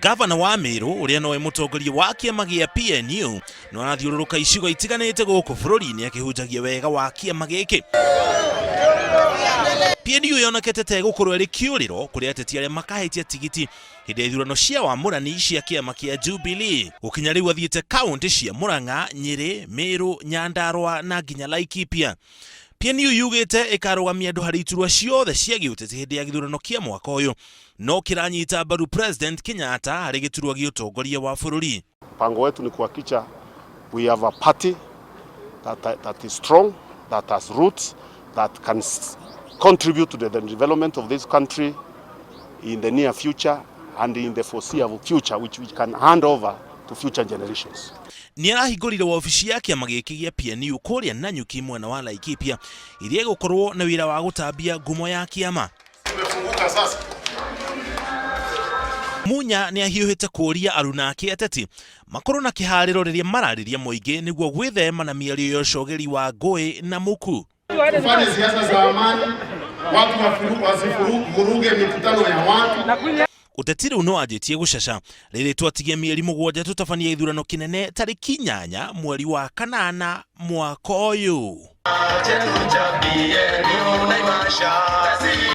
Gavana wa Meru ũrĩa nowe mũtongoria wa kĩama gĩa PNU no arathiũrũrũka icigo itiganĩte gũkũ bũrũri-inĩ akĩhunjagia wega wa kĩama gĩkĩ. PNU yonekete ta ĩgũkorwo ĩrĩ kĩũrĩro kũrĩ ateti arĩa makahĩtia tigiti hĩndĩ ya ithurano cia wamũrani cia kĩama kĩa Jubilee. Gũkinya rĩu athiĩte kaũntĩ cia Murang'a, Nyĩrĩ, Meru, Nyandarua na nginya Laikipia. PNU yugĩte ĩkarũgamia andũ harĩ iturwa ciothe cia gĩũteti hĩndĩ ya gĩthurano kĩa mwaka ũyũ, no kĩranyita mbaru President Kenyatta harĩ gĩturwa gĩa ũtongoria wa bũrũri. Mpango wetu ni kuhakikisha we have a party that is strong, that has roots, that can contribute to the development of this country in the near future and in the foreseeable future, which we can hand over to future generations. Nĩ arahingũrire wabici ya kĩama gĩkĩ gĩa PNU kũrĩa Nanyuki mwena wa Laikipia iria ĩgũkorwo na wĩra wa gũtambia ngumo ya kĩama. Munya nĩ ahiũhĩte kũũria aruna ake ateti makorwo na kĩharĩro rĩrĩa mararĩria mũingĩ nĩguo gwĩthema na mĩario ya ũcogeri wa ngũĩ na muku. Tufanye siasa za amani, watu wasivuruge mikutano ya watu. Ũteti rĩu no wanjĩtie gũcaca rĩrĩ twatigia mĩeri 7 tũtabanie gĩthurano kĩnene tarĩki 8 mweri wa 8 mwaka ũyũ.